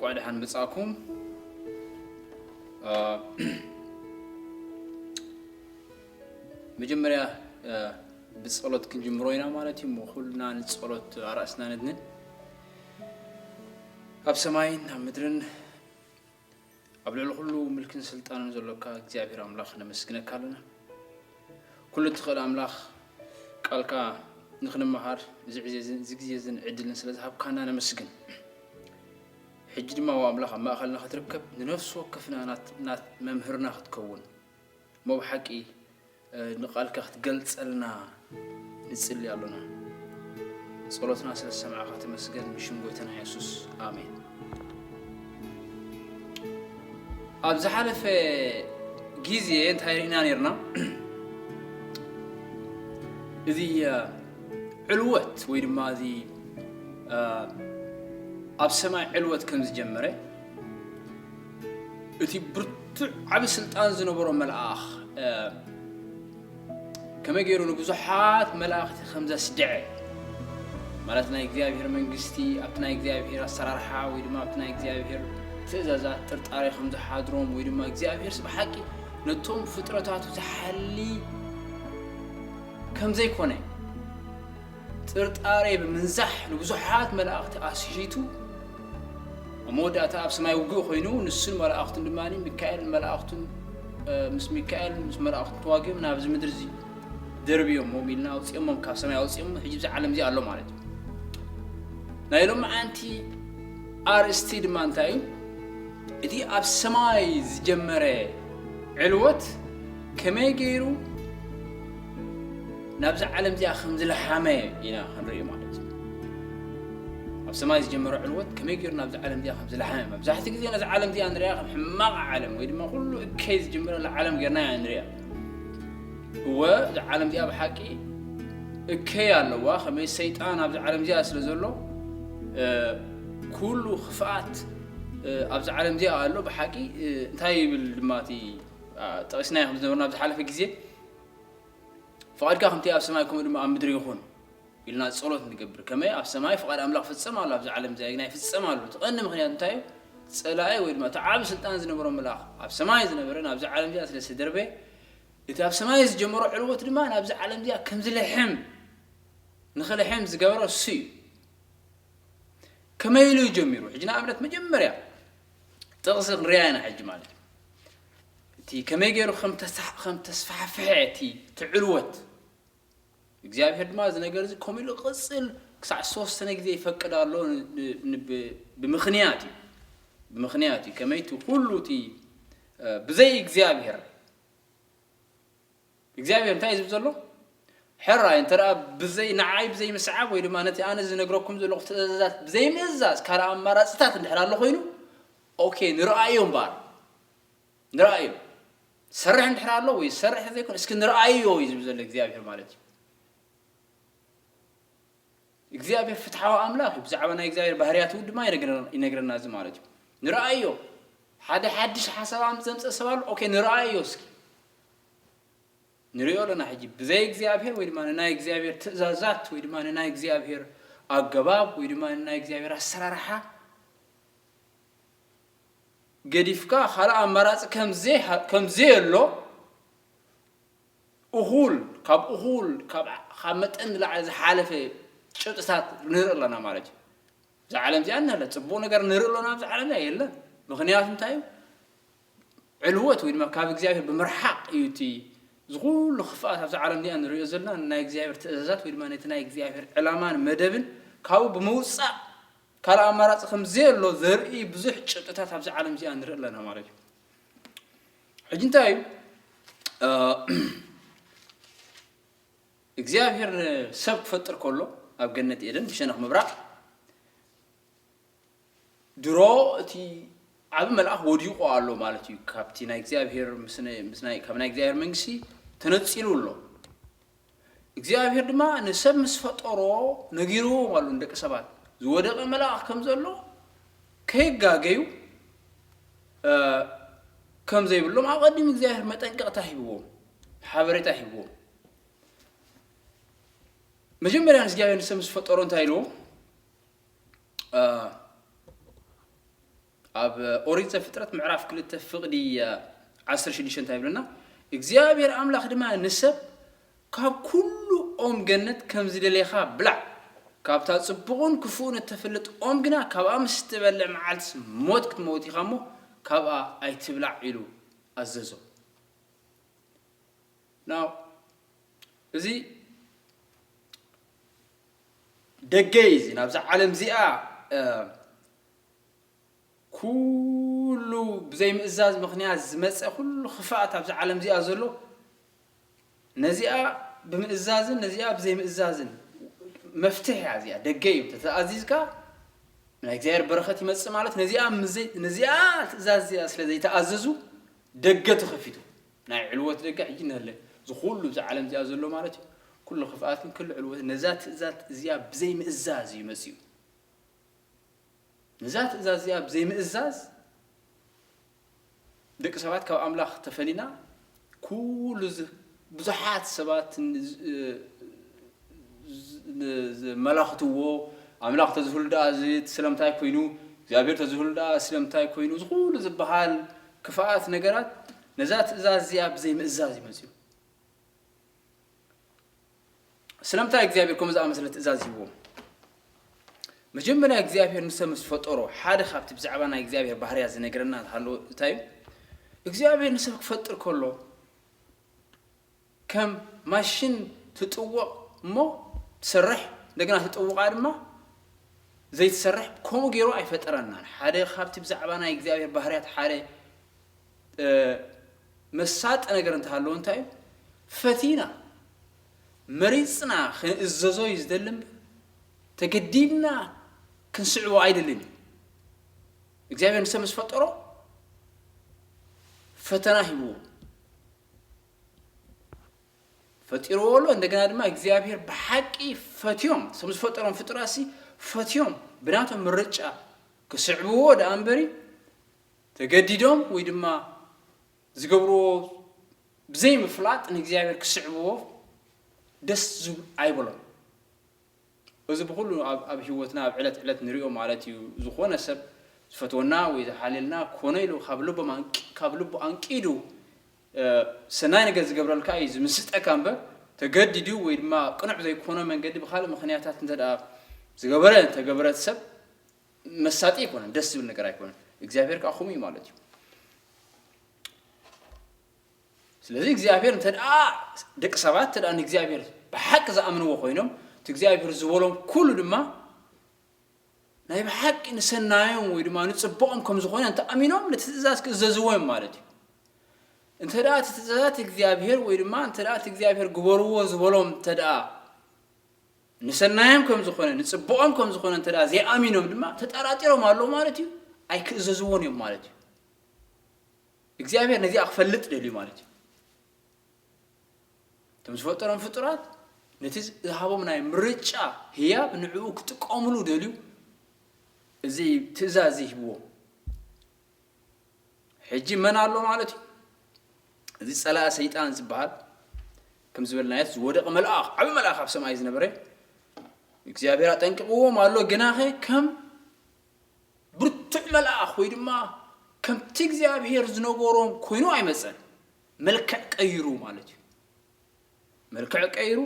እንኳዕ ደሓን መጻእኩም። እ፣ መጀመርያ፣ እ፣ ብጸሎት ክንጅምሮ ኢና ማለት እዩ። እሞ ኩልና ንጸሎት ኣርእስና ነድንን። ኣብ ሰማይን ኣብ ምድርን ኣብ ልዕሊ ኩሉ ምልክን ስልጣንን ዘሎካ እግዚኣብሔር ኣምላኽ ነመስግነካ ኣለና። ኩሉ እትኽእል ኣምላኽ ቃልካ ንኽንመሃር እዚ ግዜ እዝን፣ እዚ ግዜ እዝን ዕድልን ስለ ዝሃብካና ነመስግን። ሕጂ ድማ ዋ ኣምላኽ ኣብ ማእኸልና ክትርከብ ንነፍሲ ወከፍና ናት፣ ናት መምህርና ክትከውን እሞ ብሓቂ፣ እ፣ ንቃልካ ክትገልጸልና ንጽሊ ኣሎና። ጸሎትና ስለ ዝሰማዕካ ተመስገን፣ ብሽም ጎይታና የሱስ፣ ኣሜን። ኣብ ዝሓለፈ ግዜ እንታይ ርኢና ነርና? እዚ፣ እ፣ ዕልወት ወይ ድማ እዚ፣ እ፣ ኣብ ሰማይ ዕልወት ከም ዝጀመረ፣ እቲ ብርቱዕ ዓቢ ስልጣን ዝነበሮ መልኣኽ፣ እ፣ ከመይ ገይሩ ንብዙሓት መላእኽቲ ከም ዘስድዐ፣ ማለት ናይ እግዚኣብሔር መንግስቲ ኣብቲ ናይ እግዚኣብሔር ኣሰራርሓ ወይ ድማ ኣብቲ ናይ እግዚኣብሔር ትእዛዛት ጥርጣሬ ከም ዝሓድሮም ወይ ድማ እግዚኣብሔርስ ብሓቂ ነቶም ፍጥረታቱ ዝሓሊ ከም ዘይኮነ ጥርጣሬ ብምንዛሕ ንብዙሓት መላእኽቲ ኣስሒቱ፣ ኣብ መወዳእታ ኣብ ሰማይ ውግእ ኮይኑ፣ ንሱን መላእኽቱን ድማ ሚካኤል መላእኽቱን፣ እ፣ ምስ ሚካኤል ምስ መላእኽቱ ተዋጊኦም ናብዚ ምድሪ እዚ ደርብዮሞም ኢልና ኣውፅኦሞም፣ ካብ ሰማይ ኣውፅኦም ሕጂ ኣብዚ ዓለም እዚ ኣሎ ማለት እዩ። ናይ ሎማዓንቲ ኣርእስቲ ድማ እንታይ እዩ? እቲ ኣብ ሰማይ ዝጀመረ ዕልወት ከመይ ገይሩ ናብዛ ዓለም እዚኣ ከም ዝለሓመ ኢና ክንርኢ ማለት እዩ። ኣብ ሰማይ ዝጀመረ ዕልወት ከመይ ገይሩ ናብዛ ዓለም እዚኣ ከም ዝለሓመ። መብዛሕትኡ ግዜ ነዛ ዓለም እዚኣ ንሪኣ ከም ሕማቕ ዓለም ወይ ድማ ኩሉ እከይ ዝጅምረላ ዓለም ጌርና ኢና ንሪኣ። እወ፣ እዛ ዓለም እዚኣ ብሓቂ እከይ ኣለዋ። ከመይ ሰይጣን ኣብዚ ዓለም እዚኣ ስለ ዘሎ፣ እ፣ ኩሉ ክፍኣት፣ እ፣ ኣብዚ ዓለም እዚኣ ኣሎ። ብሓቂ፣ እ፣ እንታይ ይብል ድማ እቲ፣ ኣ፣ ጠቒስናዮ ከም ዝነበርና ኣብ ዝሓለፈ ግዜ፣ "ፍቓድካ ከምቲ ኣብ ሰማይ ከምኡ ድማ ኣብ ምድሪ ይኹን" ኢልና ጸሎት ንገብር። ከመይ ኣብ ሰማይ ፍቓድ ኣምላኽ ፍጸም ኣሎ፣ ኣብዚ ዓለም እዚኣ ግና ይፍጸም ኣሎ። እቲ ቀንዲ ምኽንያት እንታይ እዩ? ጸላኢ ወይ ድማ እቲ ዓቢ ስልጣን ዝነበሮ መልኣኽ ኣብ ሰማይ ዝነበረ ናብዚ ዓለም እዚኣ ስለ ዝተደርበየ፣ እቲ ኣብ ሰማይ ዝጀመሮ ዕልወት ድማ ናብዚ ዓለም እዚኣ ከም ዝልሕም፣ ንኽልሕም ዝገበሮ እሱ እዩ። ከመይ ኢሉ እዩ ጀሚሩ? ሕጂ ንኣብነት መጀመርያ ጥቕሲ ክንሪኣ ኢና ሕጂ ማለት እዩ። እቲ ከመይ ገይሩ ከም ተሳ-፣ ከም ተስፋሕፍሐ እቲ፣ እቲ ዕልወት። እግዚኣብሔር ድማ እዚ ነገር እዚ ከምኡ ኢሉ ክቕጽል ክሳዕ ዝተወሰነ ግዜ ይፈቅድ ኣሎ ን-፣ ን-፣ ብ-፣ ብምኽንያት እዩ። ብምኽንያት እዩ። ከመይ እቲ ኩሉ እቲ፣ እ፣ ብዘይ እግዚኣብሔር እግዚኣብሔር እንታይ እዩ ዝብል ዘሎ? ሕራይ እንተ ደኣ ብዘይ፣ ንዓይ ብዘይ ምስዓብ ወይ ድማ ነቲ ኣነ ዝነግረኩም ዘለኹ ትእዛዛት ብዘይ ምእዛዝ ካልእ ኣማራጽታት እንድሕር ኣሎ ኮይኑ፣ ኦኬ፣ ንርኣዮ እምበኣር። ንርኣዮ። ዝሰርሕ እንድሕር ኣሎ ወይ ዝሰርሕ ዘይኮነ፣ እስኪ ንርኣዮ እዩ ዝብል ዘሎ እግዚኣብሔር ማለት እዩ። እግዚኣብሔር ፍትሓዊ ኣምላኽ እዩ። ብዛዕባ ናይ እግዚኣብሔር ባህርያት እውን ድማ ይነግረና፣ ይነግረና እዚ ማለት እዩ። ንርኣዮ። ሓደ ሓድሽ ሓሳብ ኣም-፣ ዘምጽእ ሰብ ኣሎ። ኦኬ፣ ንርኣዮ እስኪ። ንሪኦ ኣለና ሕጂ። ብዘይ እግዚኣብሔር ወይ ድማ ንናይ እግዚኣብሔር ትእዛዛት ወይ ድማ ንናይ እግዚኣብሔር ኣገባብ ወይ ድማ ንናይ እግዚኣብሔር ኣሰራርሓ ገዲፍካ ካልእ ኣማራጺ ከም ዘይ-፣ ከም ዘየሎ እኹል፣ ካብ እኹል፣ ካብ፣ ካብ መጠን ንላዕሊ ዝሓለፈ ጭብጥታት ንርኢ ኣለና ማለት እዩ። እዛ ዓለም እዚኣ እናለ ጽቡቕ ነገር ንርኢ ኣለና ኣብዚ ዓለም እዚኣ የለን። ምኽንያቱ እንታይ እዩ? ዕልወት ወይ ድማ ካብ እግዚኣብሔር ብምርሓቕ እዩ እቲ እዚ ኩሉ ክፍኣት ኣብዚ ዓለም እዚኣ ንሪኦ ዘለና። ናይ እግዚኣብሔር ትእዛዛት ወይ ድማ ነቲ ናይ እግዚኣብሔር ዕላማን መደብን ካብኡ ብምውጻእ ካልእ ኣማራጺ ከም ዘየሎ ዘርኢ ብዙሕ ጭብጥታት ኣብዚ ዓለም እዚኣ ንርኢ ኣለና ማለት እዩ። ሕጂ እንታይ እዩ? እ፣ እግዚኣብሔር ንሰብ ክፈጥር ከሎ ኣብ ገነት ኤደን ብሸነኽ ምብራቕ ድሮ እቲ ዓቢ መልኣኽ ወዲቑ ኣሎ ማለት እዩ። ካብቲ ናይ እግዚኣብሔር ምስ ነ-፣ ምስ ናይ፣ ካብ ናይ እግዚኣብሔር መንግስቲ ተነጺሉ ኣሎ። እግዚኣብሔር ድማ ንሰብ ምስ ፈጠሮ ነጊርዎም ኣሎ ንደቂ ሰባት። ዝወደቐ መልኣኽ ከም ዘሎ ከይጋገዩ፣ እ፣ ከም ዘይብሎም ኣቐዲሙ እግዚኣብሔር መጠንቀቕታ ሂብዎም፣ ሓበሬታ ሂብዎም። መጀመርያ ንእግዚኣብሔር ንሰብ ምስ ፈጠሮ እንታይ ኢልዎ? እ፣ ኣብ ኦሪት ዘፍጥረት ምዕራፍ ክልተ ፍቕዲ ዓሰርተ ሽዱሽተ እንታይ ይብለና? እግዚኣብሔር ኣምላኽ ድማ ንሰብ ካብ ኩሉ ኦም ገነት ከም ዝደሌኻ ብላዕ፣ ካብታ ጽቡቕን ክፉእን እተፈልጥ ኦም ግና ካብኣ ምስ ትበልዕ መዓልትስ ሞት ክትመውት ኢኻ እሞ ካብኣ ኣይትብላዕ ኢሉ ኣዘዞ። ናው እዚ ደገ እዩ። እዚ ናብዛ ዓለም እዚኣ ኩሉ ብዘይምእዛዝ ምኽንያት ዝመፀ ኩሉ ክፍኣት ኣብዚ ዓለም እዚኣ ዘሎ ነዚኣ ብምእዛዝን ነዚኣ ብዘይምእዛዝን መፍትሕ እያ። እዚኣ ደገ እዩ። ተተኣዚዝካ ናይ እግዚኣብሔር በረኸት ይመፅእ ማለት ነዚኣ ምዘይ- ነዚኣ ትእዛዝ እዚኣ ስለ ዘይተኣዘዙ ደገ ተኸፊቱ ናይ ዕልወት ደገ ሕጂ ነለ ዝኩሉ እዚ ዓለም እዚኣ ዘሎ ማለት እዩ። ኩሉ ክፍኣትን ኩሉ ዕልወት ነዛ ትእዛዝ እዚኣ ብዘይምእዛዝ እዩ መፅኡ። ነዛ ትእዛዝ እዚኣ ብዘይምእዛዝ ደቂ ሰባት ካብ ኣምላኽ ተፈሊና ኩሉ ዝ- ብዙሓት ሰባት ን- ዝ- ዝ- ን- ዝመላኽትዎ ኣምላኽ ተዝህሉ ደኣ እዚ ስለምታይ ኮይኑ እግዚኣብሔር ተዝህሉ ደኣ ስለምታይ ኮይኑ ዝኩሉ ዝበሃል ክፍኣት ነገራት ነዛ ትእዛዝ እዚኣ ብዘይምእዛዝ ይመፅኡ። ስለምንታይ እግዚኣብሔር ከምኡ ዝኣመሰለ ትእዛዝ ሂብዎም? መጀመርያ እግዚኣብሔር ንሰብ ምስ ፈጠሮ ሓደ ካብቲ ብዛዕባ ናይ እግዚኣብሔር ባህርያ ዝነግረና ዝሃለዎ እንታይ እዩ? እግዚኣብሔር ንሰብ ክፈጥር ከሎ ከም ማሽን ትጥወቕ እሞ ትሰርሕ፣ እንደገና ትጥውቓ ድማ ዘይትሰርሕ፣ ከምኡ ገይሩ ኣይፈጠረናን። ሓደ ካብቲ ብዛዕባ ናይ እግዚኣብሔር ባህርያት ሓደ መሳጢ ነገር እንተሃለዎ እንታይ እዩ? ፈቲና መሪፅና ክንእዘዞ እዩ ዝደሊ እምበር ተገዲድና ክንስዕቦ ኣይደልን እዩ። እግዚኣብሔር ንሰብ ምስ ፈጠሮ ፈተና ሂብዎ ፈጢርዎ ኣሎ። እንደገና ድማ እግዚኣብሔር ብሓቂ ፈትዮም፣ እቶም ዝፈጠሮም ፍጡራሲ ፈትዮም ብናቶም ምርጫ ክስዕብዎ ደኣ እምበሪ ተገዲዶም ወይ ድማ ዝገብርዎ ብዘይምፍላጥ ንእግዚኣብሔር ክስዕብዎ ደስ ዝብ ኣይበሎም። እዚ ብኩሉ ኣብ ኣብ ህይወትና ኣብ ዕለት ዕለት ንሪኦ ማለት እዩ። ዝኾነ ሰብ ዝፈትወና ወይ ዝሓልየልና ኮነ ኢሉ ካብ ልቦም ኣንቂ ካብ ልቡ ኣንቂዱ ሰናይ ነገር ዝገብረልካ እዩ ዝምስጠካ እምበር ተገዲዱ ወይ ድማ ቅኑዕ ዘይኮነ መንገዲ ብካልእ ምክንያታት እንተ ዝገበረ እንተገበረት ሰብ መሳጢ ኣይኮነን፣ ደስ ዝብል ነገር ኣይኮነን። እግዚኣብሔር ከዓ ከምኡ እዩ ማለት እዩ። ስለዚ እግዚኣብሔር እንተ ደኣ ደቂ ሰባት እንተ ደኣ ንእግዚኣብሔር ብሓቂ ዝኣምንዎ ኮይኖም እቲ እግዚኣብሔር ዝበሎም ኩሉ ድማ ናይ ብሓቂ ንሰናዮም ወይ ድማ ንፅቡቕም ከም ዝኾነ እንተ ኣሚኖም ነቲ ትእዛዝ ክእዘዝዎ እዮም ማለት እዩ። እንተ ደኣ እቲ ትእዛዛት እግዚኣብሔር ወይ ድማ እንተ ደኣ እቲ እግዚኣብሔር ግበርዎ ዝበሎም እንተ ደኣ ንሰናዮም ከም ዝኾነ ንፅቡቕም ከም ዝኾነ እንተ ደኣ ዘይኣሚኖም ድማ ተጠራጢሮም ኣለዉ ማለት እዩ። ኣይክእዘዝዎን እዮም ማለት እዩ። እግዚኣብሔር ነዚኣ ክፈልጥ ደልዩ ማለት እዩ። እቶም ዝፈጠሮም ፍጡራት ነቲ ዝሃቦም ናይ ምርጫ ህያብ ንዕኡ ክጥቀምሉ ደልዩ እዚ ትእዛዝ እዚ ሂብዎም። ሕጂ መን ኣሎ ማለት እዩ? እዚ ጸላኢ ሰይጣን ዝበሃል ከም ዝበልናዮ ዝወደቐ መልኣኽ ዓቢ መልኣኽ ኣብ ሰማይ ዝነበረ እግዚኣብሔር ኣጠንቂቕዎም ኣሎ። ግናኸ ከም ብርቱዕ መልኣኽ ወይ ድማ ከምቲ እግዚኣብሔር ዝነገሮም ኮይኑ ኣይመጸን። መልክዕ ቀይሩ ማለት እዩ። መልክዕ ቀይሩ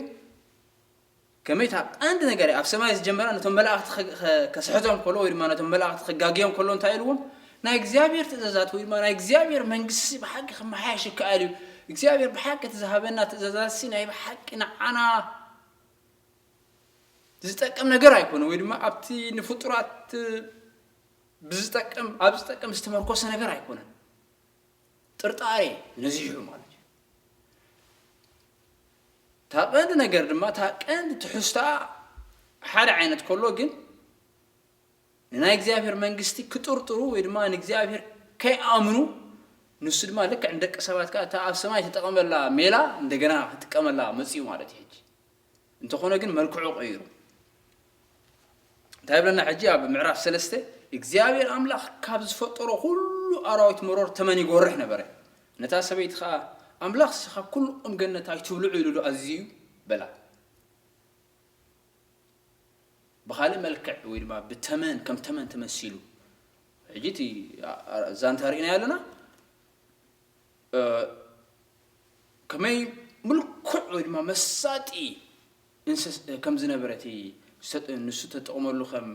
ከመይ እታ ቀንዲ ነገር ኣብ ሰማይ ዝጀመራ ነቶም መላእኽቲ ከ- ከ- ከስሕቶም ከሎ ወይ ድማ ነቶም መላእኽቲ ከጋግዮም ከሎ እንታይ ኢልዎም? ናይ እግዚኣብሔር ትእዛዛት ወይ ድማ ናይ እግዚኣብሔር መንግስቲ ብሓቂ ክመሓየሽ ይከኣል እዩ። እግዚኣብሔር ብሓቂ እቲ ዝሃበና ትእዛዛት ሲ ናይ ብሓቂ ንዓና ዝጠቅም ነገር ኣይኮነ ወይ ድማ ኣብቲ ንፍጡራት ብዝጠቅም ኣብ ዝጠቅም ዝተመርኮሰ ነገር ኣይኮነን። ጥርጣሬ ነዚሑ ማለት እዩ። እታ ቀንዲ ነገር ድማ እታ ቀንዲ ትሕዝቶኣ ሓደ ዓይነት ከሎ ግን ንናይ እግዚኣብሔር መንግስቲ ክጥርጥሩ ወይ ድማ ንእግዚኣብሔር ከይኣምኑ ንሱ ድማ ልክዕ ንደቂ ሰባት ከዓ እታ ኣብ ሰማይ ተጠቐመላ ሜላ እንደገና ክጥቀመላ መፅኡ ማለት እዩ። ሕጂ እንተኾነ ግን መልክዑ ቀይሩ እንታይ ይብለና ሕጂ ኣብ ምዕራፍ ሰለስተ እግዚኣብሔር ኣምላኽ ካብ ዝፈጠሮ ኩሉ ኣራዊት መሮር ተመን ይጎርሕ ነበረ። ነታ ሰበይቲ ኸዓ ኣምላኽሲ ካብ ኩሉ ኦም ገነት ኣይትብልዑ ኢሉ ዶ ኣዝዩ በላ። ብኻልእ መልክዕ ወይ ድማ ብተመን ከም ተመን ተመሲሉ ሕጂ እቲ ዛንታ ርኢናዮ ኣለና። ከመይ ምልኩዕ ወይ ድማ መሳጢ ከም ዝነበረ እቲ ንሱ ተጠቕመሉ፣ ከም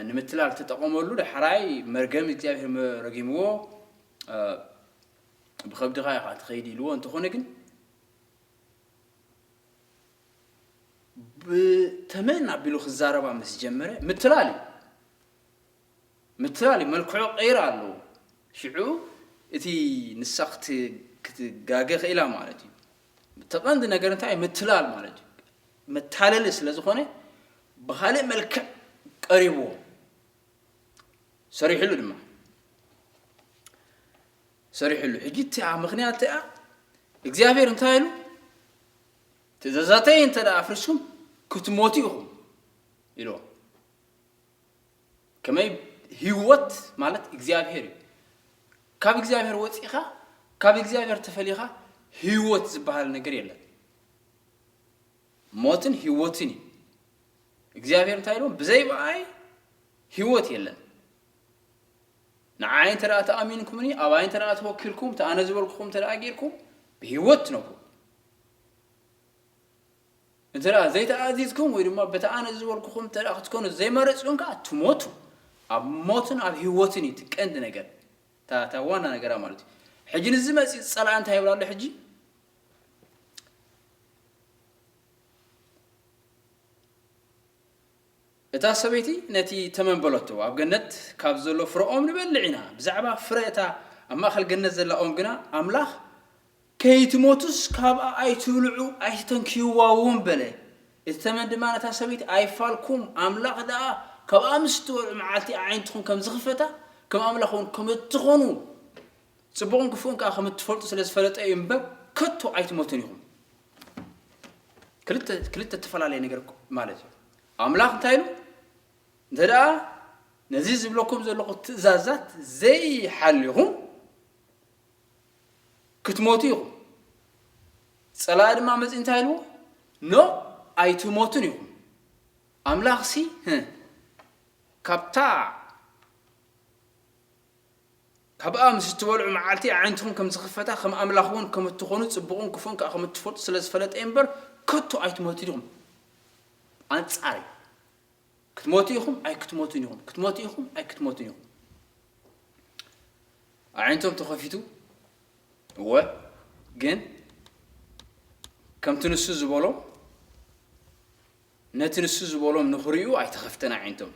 ንምትላል ተጠቐመሉ። ዳሕራይ መርገም እግዚኣብሔር ረጊምዎ፣ ብኸብድኻ ኢኻ ትኸይድ ኢልዎ። እንተኾነ ግን ብተመን ኣቢሉ ክዛረባ ምስ ጀመረ ምትላል እዩ። ምትላል እዩ፣ መልክዑ ቀይሩ ኣለዎ። ሽዑ እቲ ንሳ ክትጋገ ክኢላ ማለት እዩ። ተቐንዲ ነገር እንታይ ምትላል ማለት እዩ። መታለሊ ስለ ዝኾነ ብኻልእ መልክዕ ቀሪብዎ፣ ሰሪሕሉ ድማ ሰሪሕሉ። ሕጂ እቲኣ ምኽንያት እቲኣ እግዚኣብሔር እንታይ ኢሉ? ትእዛዛተይ እንተ ደኣ ኣፍሪስኩም ክትሞቱ ኢኹም ኢልዎ። ከመይ ህይወት ማለት እግዚኣብሔር እዩ። ካብ እግዚኣብሔር ወፂኻ፣ ካብ እግዚኣብሔር ተፈሊኻ ህይወት ዝበሃል ነገር የለን። ሞትን ህይወትን እዩ። እግዚኣብሔር እንታይ ኢልዎም? ብዘይ ብኣይ ህይወት የለን። ንዓይ እንተ ደኣ ተኣሚንኩምኒ፣ ኣባይ እንተ ደኣ ተወኪልኩም፣ እቲ ኣነ ዝበልኩኹም እንተ ደኣ ጌርኩም፣ ብህይወት ትነብሩ። እንተ ደኣ ዘይተኣዚዝኩም ወይ ድማ በቲ ኣነ ዝበልኩኹም እንተ ደኣ ክትኮኑ ዘይመረጽኩም ከኣ ትሞቱ። ኣብ ሞትን ኣብ ህይወትን እዩ እቲ ቀንዲ ነገር። እታ እታ ዋና ነገራ ማለት እዩ። ሕጂ ንዚ መጺእ ጸላኢ እንታይ ይብል ኣሎ ሕጂ? እታ ሰበይቲ ነቲ ተመን በለቶ፣ ኣብ ገነት ካብ ዘሎ ፍረ ኦም ንበልዕ ኢና፣ ብዛዕባ ፍረ እታ ኣብ ማእከል ገነት ዘላ ኦም ግና ኣምላኽ ከይትሞቱስ ካብኣ ኣይትብልዑ ኣይትተንክይዋ እውን በለ። እቲ ተመን ድማ ነታ ሰበይቲ ኣይፋልኩም፣ ኣምላኽ ደኣ ካብኣ ምስ ትበልዑ መዓልቲ ኣዒንትኹም ከም ዝኽፈታ ከም ኣምላኽ እውን ከም እትኾኑ ጽቡቕን ክፉእን ከኣ ከም እትፈልጡ ስለ ዝፈለጠ እዩ እምበር ከቶ ኣይትሞቱን ኢኹም። ክልተ ክልተ እተፈላለየ ነገር እኮ ማለት እዩ። ኣምላኽ እንታይ ኢሉ? እንተ ደኣ ነዚ ዝብለኩም ዘለኹ ትእዛዛት ዘይሓሊኹም ክትሞቱ ኢኹም። ጸላኢ ድማ መጺኡ እንታይ ኢልዎ? ኖ ኣይትሞቱን ኢኹም። ኣምላኽሲ ህ ካብታ ካብኣ ምስ እትበልዑ መዓልቲ ኣዒንትኹም ከም ዝኽፈታ ከም ኣምላኽ እውን ከም እትኾኑ ጽቡቕን ክፉእን ከኣ ከም እትፈልጡ ስለ ዝፈለጠ እምበር ከቶ ኣይትሞቱን ኢኹም። ኣንጻር እዩ። ክትሞቱ ኢኹም ኣይክትሞቱን ኢኹም፣ ክትሞቱ ኢኹም ኣይክትሞቱን ኢኹም። ኣዒንቶም ተኸፊቱ እወ፣ ግን ከምቲ ንሱ ዝበሎ ነቲ ንሱ ዝበሎም ንኽርእዩ ኣይተኸፍተን ኣዒንቶም።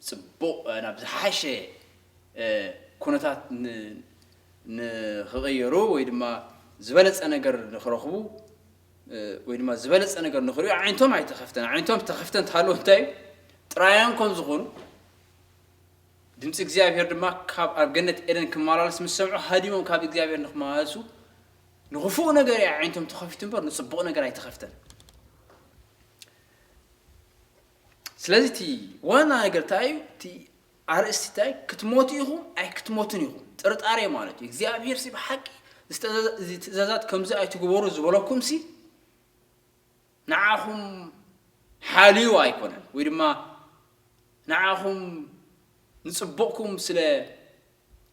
ጽቡቕ ናብ ዝሓሸ ኩነታት ንኽቕየሩ ወይ ድማ ዝበለጸ ነገር ንኽረኽቡ ወይ ድማ ዝበለጸ ነገር ንኽርእዩ ኣዒንቶም ኣይተኸፍተን። ኣዒንቶም ተኸፍተን እንተሃለዉ እንታይ እዩ? ጥራዮም ከም ዝኾኑ ድምፂ እግዚኣብሔር ድማ ካብ ኣብ ገነት ኤደን ክመላለስ ምስ ሰምዑ ሃዲሞም ካብ እግዚኣብሔር ንክመላለሱ ንኽፉእ ነገር እዩ ኣዒንቶም ተኸፊቱ እምበር ንፅቡቕ ነገር ኣይተኸፍተን። ስለዚ እቲ ዋና ነገር እንታይ እዩ? እቲ ኣርእስቲ እንታይ? ክትሞቱ ኢኹም ኣይክትሞቱን ኢኹም። ጥርጣሬ ማለት እዩ። እግዚኣብሔር ሲ ብሓቂ እዚ ትእዛዛት ከምዚ ኣይትግበሩ ዝበለኩም ሲ ንዓኹም ሓልዩ ኣይኮነን ወይ ድማ ንዓኹም ንፅቡቕኩም ስለ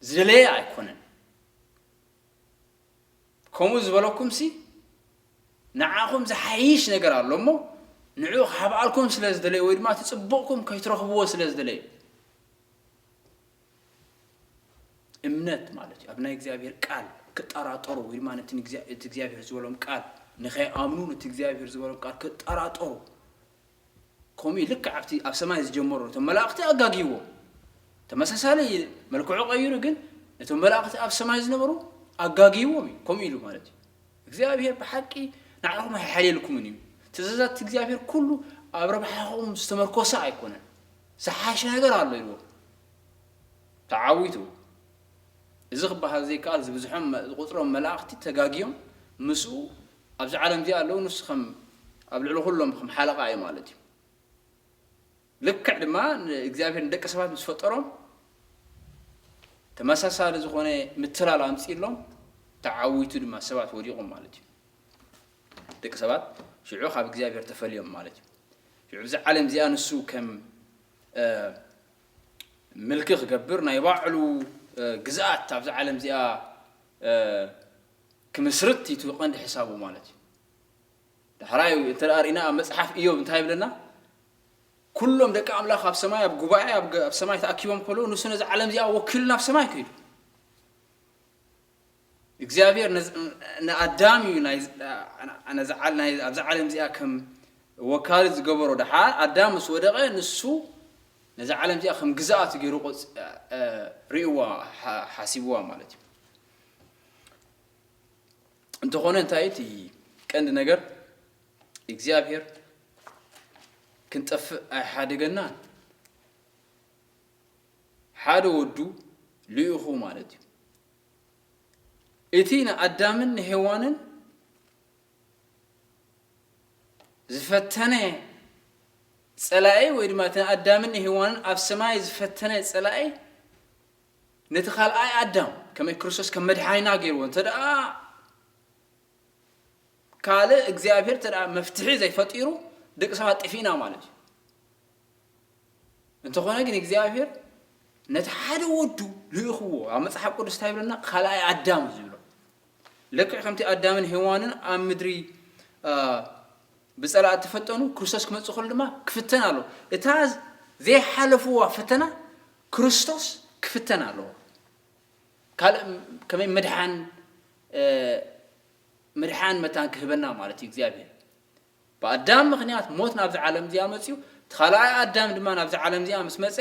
ዝደለየ ኣይኮነን። ከምኡ ዝበለኩም ሲ ንዓኹም ዝሓይሽ ነገር ኣሎ እሞ ንዕኡ ክሃብኣልኩም ስለ ዝደለየ ወይ ድማ እቲ ፅቡቕኩም ከይትረኽብዎ ስለ ዝደለየ እምነት ማለት እዩ። ኣብ ናይ እግዚኣብሔር ቃል ክጠራጠሩ ወይ ድማ ነቲ እግዚኣብሔር ዝበሎም ቃል ንኸይኣምኑ ነቲ እግዚኣብሔር ዝበሎም ቃል ክጠራጠሩ ከምኡ ልክዕ ኣብቲ ኣብ ሰማይ ዝጀመሩ ነቶም መላእኽቲ ኣጋጊዎም ተመሳሳሊ መልክዑ ቀይሩ ግን ነቶም መላእኽቲ ኣብ ሰማይ ዝነበሩ ኣጋጊዎም እዩ። ከምኡ ኢሉ ማለት እዩ እግዚኣብሔር ብሓቂ ንዓኹም ኣይሓልየልኩምን እዩ። ትእዛዛት እግዚኣብሔር ኩሉ ኣብ ረብሓኹም ዝተመርኮሰ ኣይኮነን። ዝሓሸ ነገር ኣሎ ኢልዎ ተዓዊቱ። እዚ ክበሃል ዘይከኣል ዝብዝሖም ዝቁፅሮም መላእኽቲ ተጋግዮም ምስኡ ኣብዚ ዓለም እዚኣ ኣለዉ። ንሱ ከም ኣብ ልዕሊ ኩሎም ከም ሓለቓ እዩ ማለት እዩ። ልክዕ ድማ ንእግዚኣብሔር ንደቂ ሰባት ምስ ፈጠሮም ተመሳሳሊ ዝኾነ ምትላል ኣምፂእሎም ተዓዊቱ ድማ ሰባት ወዲቖም ማለት እዩ። ደቂ ሰባት ሽዑ ካብ እግዚኣብሔር ተፈልዮም ማለት እዩ። ሽዑ ብዚ ዓለም እዚኣ ንሱ ከም ምልኪ ክገብር፣ ናይ ባዕሉ ግዝኣት ኣብዛ ዓለም እዚኣ ክምስርት እዩ እቲ ቀንዲ ሕሳቡ ማለት እዩ። ዳሕራይ እንተ ደኣ ርኢና ኣብ መጽሓፍ ኢዮብ እንታይ ይብለና? ኩሎም ደቂ ኣምላኽ ኣብ ሰማይ ኣብ ጉባኤ ኣብ ሰማይ ተኣኪቦም ከለዉ ንሱ ነዚ ዓለም እዚኣ ወኪሉ ናብ ሰማይ ከይዱ። እግዚኣብሔር ንኣዳም እዩ ኣብዛ ዓለም እዚኣ ከም ወካሊ ዝገበሮ። ደሓር ኣዳም ምስ ወደቐ ንሱ ነዚ ዓለም እዚኣ ከም ግዝኣት ገይሩ ሪእዋ ሓሲብዋ ማለት እዩ። እንተኾነ እንታይ እቲ ቀንዲ ነገር እግዚኣብሔር ክንጠፍእ ኣይሓደገናን። ሓደ ወዱ ልኢኹ ማለት እዩ። እቲ ንኣዳምን ንሄዋንን ዝፈተነ ጸላኢ ወይ ድማ እቲ ንኣዳምን ንሄዋንን ኣብ ሰማይ ዝፈተነ ጸላኢ ነቲ ካልኣይ ኣዳም ከመይ ክርስቶስ ከም መድሓኒና ገይርዎ እንተ ደኣ ካልእ እግዚኣብሔር እንተ ደኣ መፍትሒ ዘይፈጢሩ ደቂ ሰባት ጠፊእና ማለት እዩ። እንተኾነ ግን እግዚኣብሔር ነቲ ሓደ ወዱ ልኢኽዎ ኣብ መጽሓፍ ቅዱስ እንታይ ይብለና? ካልኣይ ኣዳም እዩ ዝብሎ። ልክዕ ከምቲ ኣዳምን ሄዋንን ኣብ ምድሪ ብጸላእ እተፈተኑ ክርስቶስ ክመጽእ ከሎ ድማ ክፍተን ኣሎ። እታ ዘይሓለፍዋ ፈተና ክርስቶስ ክፍተን ኣለዎ። ካልእ ከመይ ምድሓን ምድሓን መታን ክህበና ማለት እዩ እግዚኣብሔር። ብኣዳም ምኽንያት ሞት ናብዚ ዓለም እዚኣ መፅዩ፣ እቲ ካልኣይ ኣዳም ድማ ናብዚ ዓለም እዚኣ ምስ መፀ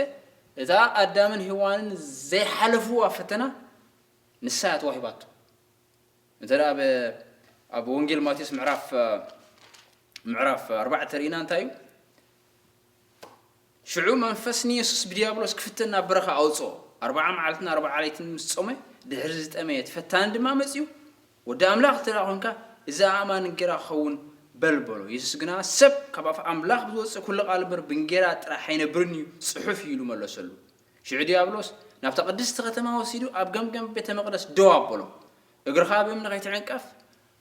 እዛ ኣዳምን ሄዋንን ዘይሓለፍዋ ፈተና ንሳ እያ ተዋሂባቶ። እንተ ደኣ ኣብ ወንጌል ማቴዎስ ምዕራፍ ምዕራፍ ኣርባዕተ ርኢና እንታይ እዩ? ሽዑ መንፈስ ንየሱስ ብዲያብሎስ ክፍተን ናብ በረኻ ኣውፅኦ። ኣርብዓ መዓልትን ኣርብዓ ለይትን ምስ ጾመ ድሕሪ ዝጠመየ እቲ ፈታኒ ድማ መጺኡ፣ "ወዲ ኣምላኽ እንተ ደኣ ኾንካ፣ እዚ ኣእማን እንጌራ ክኸውን በል" በሎ። የሱስ ግና፣ "ሰብ ካብ ኣፍ ኣምላኽ ብዝወጽእ ኩሉ ቃል እምበር ብእንጌራ ጥራሕ ኣይነብርን እዩ፣ ጽሑፍ እዩ" ኢሉ መለሰሉ። ሽዑ ዲያብሎስ ናብታ ቅድስቲ ከተማ ወሲዱ ኣብ ገምገም ቤተ መቕደስ ደው ኣበሎ። "እግርኻ ብእምኒ ከይትዕንቀፍ፣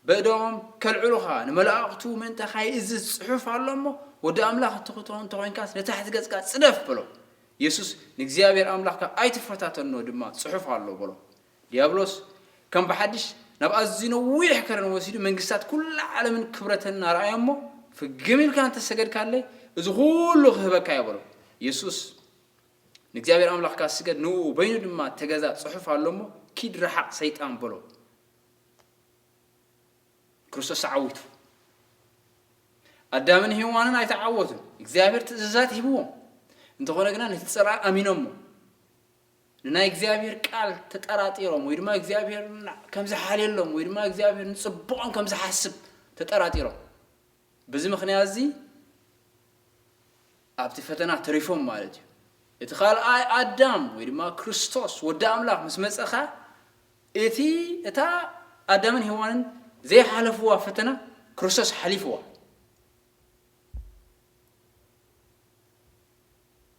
በእድኦም ከልዕሉኻ ንመላእኽቱ ምእንታኻ ይእዝዝ ጽሑፍ ኣሎ እሞ፣ ወዲ ኣምላኽ እትኽትሆን እንተኾይንካስ ንታሕቲ ገጽካ ጽደፍ" በሎ። የሱስ "ንእግዚኣብሔር ኣምላኽካ ኣይትፈታተኖ ድማ ጽሑፍ ኣሎ" በሎ። ዲያብሎስ ከም ብሓድሽ ናብ ኣዝዩ ነዊሕ ከረን ወሲዱ መንግስታት ኩላ ዓለምን ክብረተን እናረኣዮ እሞ፣ "ፍግም ኢልካ እንተሰገድካለይ እዚ ኩሉ ክህበካ እየ" በሎ። የሱስ "ንእግዚኣብሔር ኣምላኽካ ስገድ፣ ንእኡ በይኑ ድማ ተገዛእ፣ ጽሑፍ ኣሎ እሞ፣ ኪድ ርሓቕ ሰይጣን" በሎ። ክርስቶስ ተዓዊቱ። ኣዳምን ሄዋንን ኣይተዓወቱን። እግዚኣብሔር ትእዛዛት ሂብዎም። እንተኾነ ግና ነቲ ጸላኢ ኣሚኖሞ። ንናይ እግዚኣብሔር ቃል ተጠራጢሮም ወይ ድማ እግዚኣብሔር ና-፣ ከም ዝሓልየሎም ወይ ድማ እግዚኣብሔር ንጽቡቖም ከም ዝሓስብ ተጠራጢሮም። በዚ ምኽንያት እዚ ኣብቲ ፈተና ተሪፎም ማለት እዩ። እቲ ካልኣይ ኣዳም ወይ ድማ ክርስቶስ ወዲ ኣምላኽ ምስ መጸ ኸኣ እቲ፣ እታ ኣዳምን ሄዋንን ዘይሓለፍዋ ፈተና ክርስቶስ ሓሊፍዋ።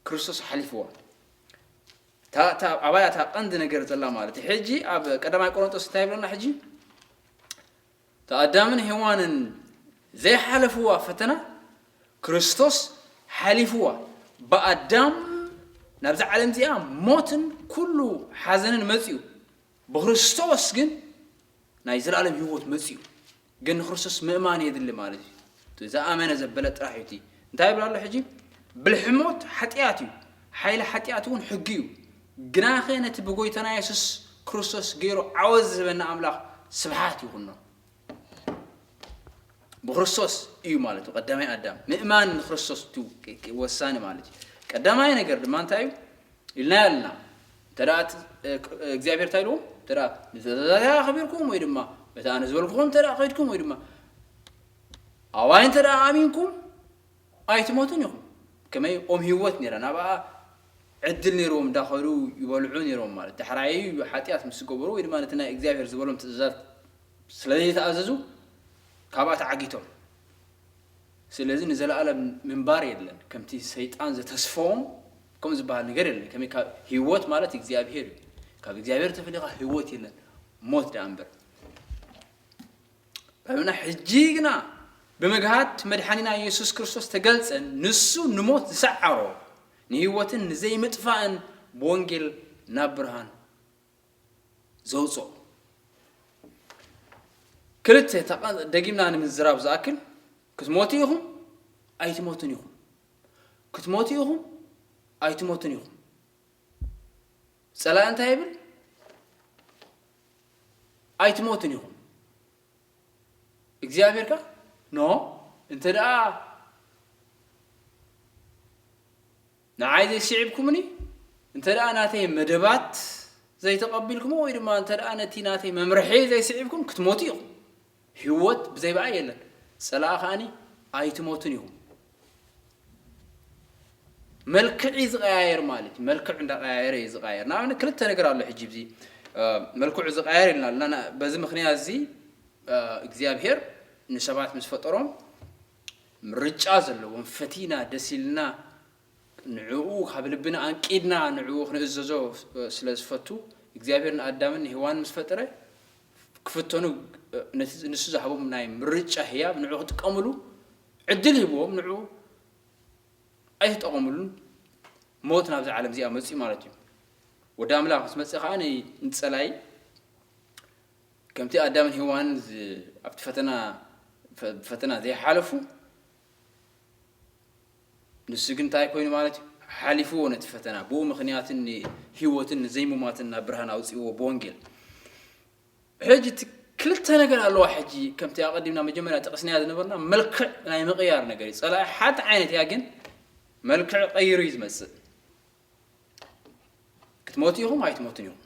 ክርስቶስ ሓሊፍዋ። እታ፣ እታ፣ ኣባያ እታ ቀንዲ ነገር ዘላ ማለት እዩ። ሕጂ ኣብ ቀዳማይ ቆሮንጦስ እንታይ ይብለና ሕጂ? እታ ኣዳምን ሄዋንን ዘይሓለፍዋ ፈተና ክርስቶስ ሓሊፍዋ። ብኣዳም ናብዛ ዓለም እዚኣ ሞትን ኩሉ ሓዘንን መጺኡ። ብክርስቶስ ግን ናይ ዘላለም ህይወት መጺኡ። ግን ንክርስቶስ ምእማን የድሊ ማለት እዩ። እቲ ዝኣመነ ዘበለ ጥራሕ እዩ እቲ። እንታይ ይብል ኣሎ ሕጂ? ብልሒ ሞት ሓጢኣት እዩ፣ ሓይሊ ሓጢኣት እውን ሕጊ እዩ። ግናኸ ነቲ ብጎይታና የሱስ ክርስቶስ ገይሩ ዓወት ዝህበና ኣምላኽ ስብሓት ይኹኖ። ብክርስቶስ እዩ ማለት እዩ ቀዳማይ ኣዳም። ምእማን ንክርስቶስ እቲ ወሳኒ ማለት እዩ። ቀዳማይ ነገር ድማ እንታይ እዩ? ኢልና ኣለና። እንተ ደኣ እቲ፣ እ፣ ክ-፣ እግዚኣብሔር እንታይ ኢልዎም? እንተ ደኣ ንትእዛዛተይ ኣኽቢርኩም ወይ ድማ በቲ ኣነ ዝበልኩኹም እንተ ደኣ ኸይድኩም ወይ ድማ ኣባይ እንተ ደኣ ኣሚንኩም ኣይትሞቱን ኢኹም። ከመይ ኦም ህይወት ነይራ፣ ናብኣ ዕድል ነይርዎም፣ እንዳኸዱ ይበልዑ ነይሮም ማለት። ዳሕራይ ሓጢኣት ምስ ዝገበሩ ወይ ድማ ነቲ ናይ እግዚኣብሔር ዝበሎም ትእዛዛት ስለ ዘይተኣዘዙ ካብኣ ተዓጊቶም። ስለዚ ንዘለኣለም ምንባር የለን። ከምቲ ሰይጣን ዘተስፈዎም ከምኡ ዝበሃል ነገር የለን። ከመይ ካብ ህይወት ማለት እግዚኣብሔር እዩ። ካብ እግዚኣብሔር ተፈሊኻ ህይወት የለን፣ ሞት ደኣ እምበር። ባይብልና ሕጂ ግና ብምግሃድ መድሓኒና ኢየሱስ ክርስቶስ ተገልጸ፣ ንሱ ንሞት ዝሰዓሮ፣ ንህይወትን ንዘይምጥፋእን ብወንጌል ናብ ብርሃን ዘውፅኦ። ክልተ ተቓ-፣ ደጊምና ንምዝራብ ዝኣክል፣ ክትሞቱ ኢኹም ኣይትሞቱን ኢኹም። ክትሞቱ ኢኹም ኣይትሞቱን ኢኹም። ጸላኢ እንታይ ይብል? ኣይትሞቱን ኢኹም። እግዚኣብሔር ከ ኖ፣ እንተ ደኣ ንዓይ ዘይስዒብኩምኒ፣ እንተ ደኣ ናተይ መደባት ዘይተቐቢልኩሞ፣ ወይ ድማ እንተ ደኣ ነቲ ናተይ መምርሒ ዘይስዒብኩም፣ ክትሞቱ ኢኹም። ህይወት ብዘይ ብኣይ የለን። ጸላኢ ከኣኒ ኣይትሞቱን ኢኹም። መልክዕ እዩ ዝቐያየር ማለት እዩ። መልክዕ እንዳቐያየረ እዩ ዝቐያየር። ንኣብነት ክልተ ነገር ኣሎ ሕጂ፣ እዚ፣ እ፣ መልክዑ ዝቐያየር ኢልና ኣለና። ና-፣ በዚ ምኽንያት እዚ፣ እ፣ እግዚኣብሔር ንሰባት ምስ ፈጠሮም ምርጫ ዘለዎም፣ ፈቲና፣ ደስ ኢልና፣ ንዕኡ ካብ ልብና ኣንቂድና ንዕኡ ክንእዘዞ ስለ ዝፈቱ፣ እግዚኣብሔር ንኣዳምን ንሄዋንን ምስ ፈጠረ፣ ክፍተኑ፣ ነቲ ንሱ ዝሃቦም ናይ ምርጫ ህያብ ንዕኡ ክጥቀምሉ ዕድል ሂብዎም፣ ንዕኡ ኣይተጠቐምሉን። ሞት ናብዛ ዓለም እዚኣ መጺኡ ማለት እዩ። ወዲ ኣምላኽ ምስ መጸ ከኣ ን-፣ ንጸላኢ ከምቲ ኣዳምን ሄዋንን ዝ-፣ ኣብቲ ፈተና፣ ፈ-፣ ፈተና ዘይሓለፉ፣ ንሱ ግን እንታይ ኮይኑ ማለት እዩ? ሓሊፍዎ ነቲ ፈተና። ብኡ ምኽንያትን ንህይወትን ንዘይሙማትን ናብ ብርሃን ኣውጺእዎ ብወንጌል። ሕጂ እቲ ክልተ ነገር ኣለዋ። ሕጂ ከምቲ ኣቐዲምና መጀመርያ ጠቕስናያ ዝነበርና መልክዕ ናይ ምቕያር ነገር እዩ። ጸላኢ ሓንቲ ዓይነት እያ፣ ግን መልክዕ ቀይሩ እዩ ዝመጽእ። ክትሞቱ ኢኹም ኣይትሞቱን ኢኹም።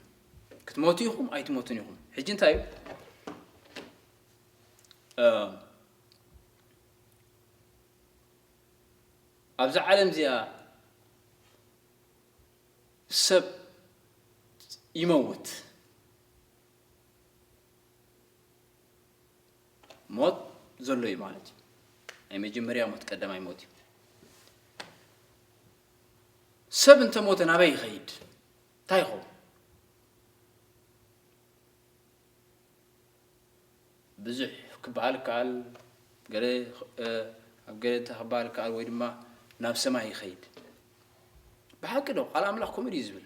ክትሞቱ ኢኹም ኣይትሞቱን ኢኹም። ሕጂ እንታይ እዩ? እ፣ ኣብዛ ዓለም እዚኣ ሰብ ይመውት። ሞት ዘሎ እዩ ማለት እዩ። ናይ መጀመርያ ሞት ቀዳማይ ሞት እዩ። ሰብ እንተሞተ ናበይ ይኸይድ? እንታይ ይኸውን? ብዙሕ ክበሃል ይከኣል፣ ገለ፣ እ፣ ኣብ ገለ እንታይ ክበሃል ይከኣል፣ ወይ ድማ ናብ ሰማይ ይኸይድ። ብሓቂ ዶ? ቃል ኣምላኽ ከምኡ ድዩ ዝብል?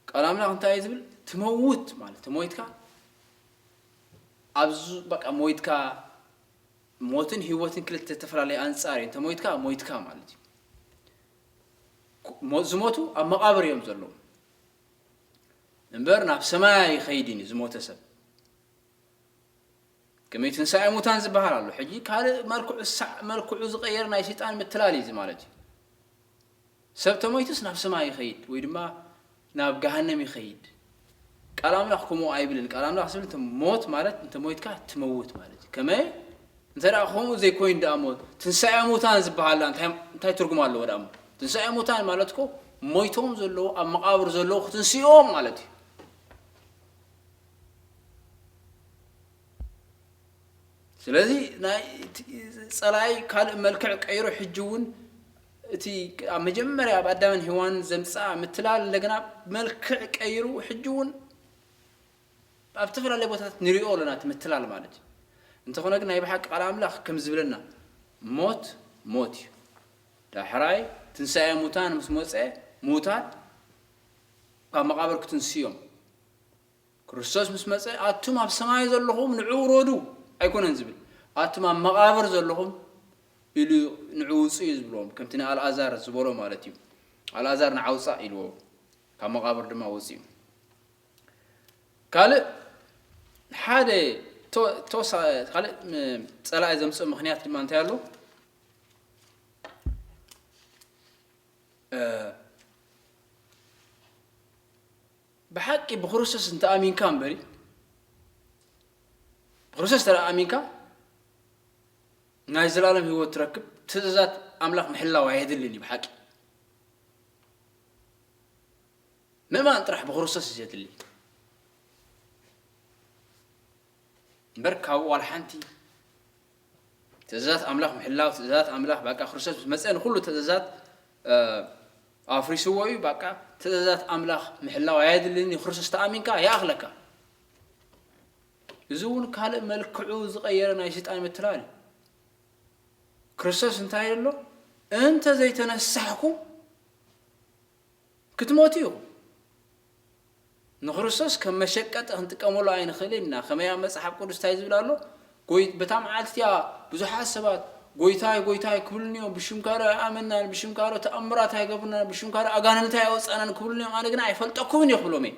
ቃል ኣምላኽ እንታይ እዩ ዝብል? ትመውት ማለት ተሞይትካ፣ ኣብዚ በቃ ሞይትካ፣ ሞትን ህይወትን ክልተ ዝተፈላለዩ ኣንጻር እዩ። እንተ ሞይትካ፣ ሞይትካ ማለት እዩ። ሞ-፣ ዝሞቱ ኣብ መቓብር እዮም ዘለዉ። እምበር ናብ ሰማይ ኣይኸይድን እዩ ዝሞተ ሰብ። ከመይ ትንሳኤ ሙታን ዝበሃል ኣሎ። ሕጂ ካልእ መልክዑ፣ ሳዕ መልክዑ ዝቐየረ ናይ ሰይጣን ምትላል እዩ እዚ ማለት እዩ። ሰብ ተሞይቱስ ናብ ሰማይ ይኸይድ ወይ ድማ ናብ ገሃነም ይኸይድ። ቃል ኣምላኽ ከምኡ ኣይብልን። ቃል ኣምላኽ ዝብል እንተ ሞት ማለት እንተ ሞይትካ ትመውት ማለት እዩ። ከመይ? እንተ ደኣ ከምኡ ዘይኮይኑ ደኣ ሞት፣ ትንሳኤ ሙታን ዝበሃል እንታይ፣ እንታይ ትርጉም ኣለዎ ደኣ እሞ? ትንሳኤ ሙታን ማለት እኮ ሞይቶም ዘለዉ፣ ኣብ መቓብር ዘለዉ ክትንስኦም ማለት እዩ። ስለዚ ናይ እቲ ጸላኢ ካልእ መልክዕ ቀይሩ ሕጂ እውን እቲ ኣብ መጀመርያ ኣብ ኣዳምን ሄዋንን ዘምጽኣ ምትላል እንደገና መልክዕ ቀይሩ ሕጂ እውን ኣብ ዝተፈላለየ ቦታታት ንሪኦ ኣለና እቲ ምትላል ማለት እዩ። እንተኾነ ግን ናይ ብሓቂ ቃል ኣምላኽ ከም ዝብለና ሞት ሞት እዩ። ዳሕራይ ትንሳኤ ሙታን ምስ መጸ ምዉታት ካብ መቓብር ክትንስኡ እዮም። ክርስቶስ ምስ መጸ ኣቱም ኣብ ሰማይ ዘለኹም ንዑ ውረዱ ኣይኮነን ዝብል። ኣቱም ኣብ መቓብር ዘለኹም ኢሉ ንዑ ውጹ እዩ ዝብሎም። ከምቲ ንኣልኣዛር ዝበሎ ማለት እዩ። ኣልኣዛር ንዓ ውጻእ ኢልዎ። ካብ መቓብር ድማ ወጺኡ። ካልእ ሓደ ተ-፣ ተወሳ-፣ ካልእ ም-፣ ጸላኢ ዘምጽእ ምኽንያት ድማ እንታይ ኣሎ? እ፣ ብሓቂ ብክርስቶስ እንተ ኣሚንካ እምበሪ፣ ብክርስቶስ እንተ ኣሚንካ ናይ ዘላለም ህይወት ትረክብ። ትእዛዛት ኣምላኽ ምሕላው ኣየድልን እዩ ብሓቂ። ምእማን ጥራሕ ብክርስቶስ እዩ ዘድሊ። እምበር ካብኡ ዋላ ሓንቲ ትእዛዛት ኣምላኽ ምሕላው፣ ትእዛዛት ኣምላኽ፣ በቃ ክርስቶስ ምስ መጸ ንኹሉ ትእዛዛት፣ እ፣ ኣፍሪስዎ እዩ። በቃ ትእዛዛት ኣምላኽ ምሕላው ኣየድልን እዩ። ክርስቶስ ተኣሚንካ ይኣኽለካ። እዚ እውን ካልእ መልክዑ ዝቐየረ ናይ ሰይጣን ምትላል እዩ። ክርስቶስ እንታይ ኢሉ ኣሎ? "እንተ ዘይተነሳሕኩም ክትሞቱ ኢኹም። ንክርስቶስ ከም መሸቀጢ ክንጥቀመሉ ኣይንኽእልን ኢና። ከመይ ኣብ መጽሓፍ ቅዱስ እንታይ ዝብል ኣሎ? ጎይ-፣ በታ መዓልቲ እቲኣ ብዙሓት ሰባት፣ "ጎይታይ፣ ጎይታይ" ክብሉኒ እዮም፣ "ብሽምካ ዶ ኣይኣመናን፣ ብሽምካ ዶ ተኣምራት ኣይገብርናን፣ ብሽምካ ዶ ኣጋንንት ኣየውጻእናን" ክብሉኒ እዮም፣ ኣነ ግና "ኣይፈልጠኩምን" እየ ክብሎም እየ።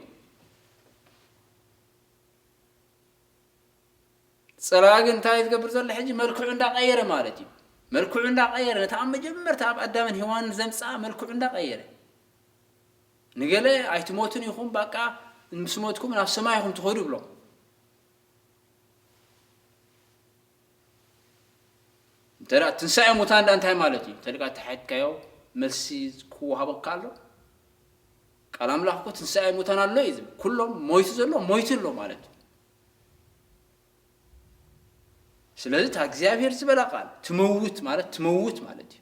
ጸላኢ ግን እንታይ ትገብር ዘሎ ሕጂ? መልክዑ እንዳቐየረ ማለት እዩ። መልክዑ እንዳቐየረ፣ ነታ ኣብ መጀመርታ ኣብ ኣዳምን ሄዋንን ዘምጽኣ መልክዑ እንዳቐየረ። ንገለ "ኣይትሞቱን ኢኹም፣ በቃ ምስ ሞትኩም ናብ ሰማይ ኢኹም ትኸዱ" ይብሎም። እንተ ደኣ ትንሳኤ ሙታን ደኣ እንታይ ማለት እዩ? እንተ ደኣ ተሓትካዮ መልሲ ክወሃበካ ኣሎ። ቃል ኣምላኽ እኮ ትንሳኤ ሙታን ኣሎ እዩ ዝብል። ኩሎም ሞይቱ ዘሎ ሞይቱ ኣሎ ማለት እዩ። ስለዚ እታ እግዚኣብሔር ዝበላ ቃል ትመውት ማለት ትመውት ማለት እዩ።